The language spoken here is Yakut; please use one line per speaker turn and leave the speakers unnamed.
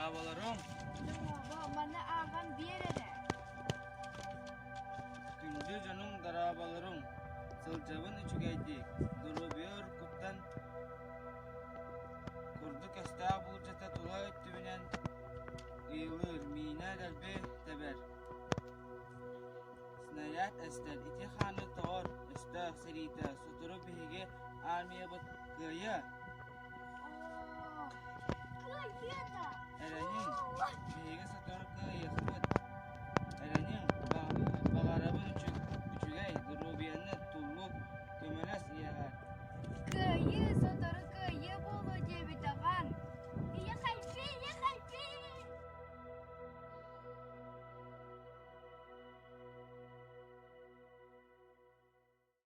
Дорооболоруҥ!
Дорообо, маны ааҕан биэр эрэ.
Күндү дьонуҥ дорооболоруҥ! Сылдьабын үчүгэйдик, доруобуйа уруккуттан курдук өстөөх буулдьата тула өттүбүнэн ыйылыыр, миинэ дэлби тэбэр, снаряд эстэр, ити хааны тоҕор өстөөх сэриитэ сотору биһиги армиябыт кыайыа!
Оо, кыайыа!